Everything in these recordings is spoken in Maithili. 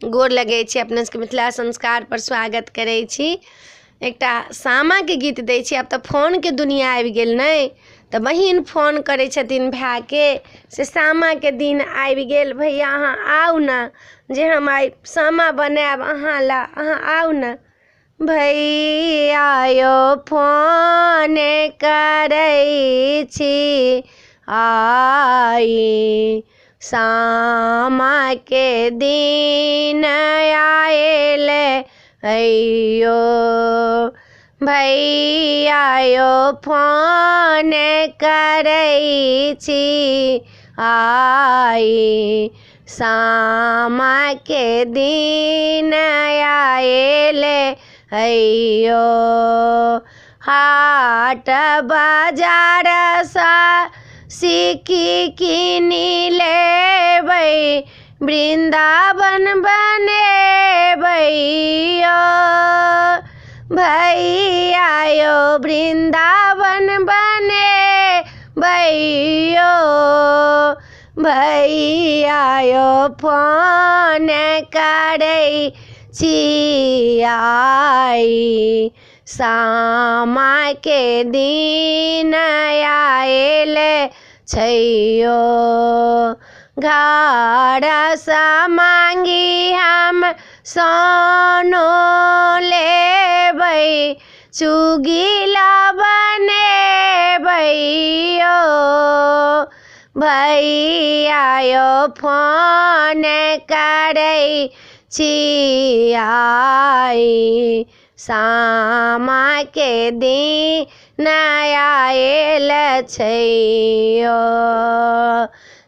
गोर लगै छी अपने सबके। मिथिला संस्कारपर स्वागत करै छी। एकटा सामाके गीत दै छी। आब तऽ फोनके दुनिआँ आबि गेल ने, तऽ बहिन फोन करै छथिन भायके से सामाके दिन आबि गेल, भैया अहाँ आउ ने, जे हम आइ सामा बनायब अहाँ लए, अहाँ आउ ने। भैया यौ फोन करै छी आइ, सामाके दिन आयल अइयो। भैया यौ फोन करै छी आइ, सामाके दिन आयल अइयो। हाट बाजारसँ सिक्की कीनि लेबै, वृन्दावन बनेबै यौ। भैया यौ वृन्दावन बनेबै यौ। भैया यौ फोन करै छी आइ, सामाके दिन आयल छैयो। घरसँ माँगी हम सोनो लेबै, चुगिला बनेबै यौ। भैया यौ फोन करै छी आइ, सामाके दिन आयल छैयो।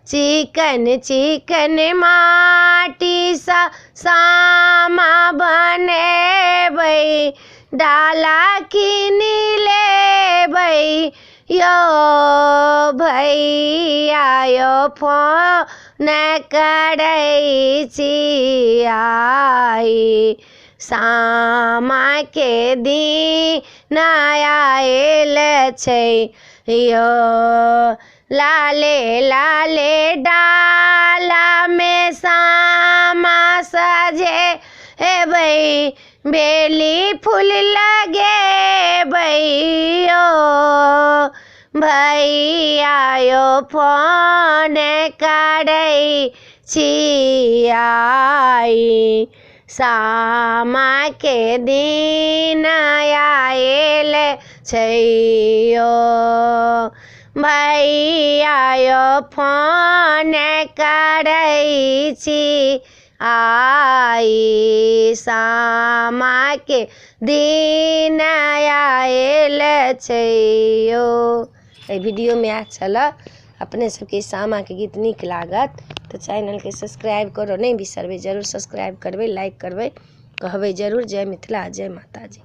चिकन चिकन माटीसँ सामा बनेबै, डाला कीनि लेबै यौ। भैया यौ फोन करै छी आइ, सामाके दिन आयल छै यौ। लाले लाले डालामे सामा सजेबै, बेली फूल लगेबै यौ। भैया यौ फोन करै छी आइ, सामाके दिन आयल छैयो। भैया यौ फोन करै छी आइ, सामाके दिन आयल छैयो। एहि वीडियोमे आयल छलए। अपने सबके सामाके गीत नीक लागत तऽ चैनलके सब्सक्राइब करऽ नहि बिसरबै, जरूर सब्सक्राइब करबै, लाइक करबै, कहबै जरूर। जय मिथिला, जय माताजी।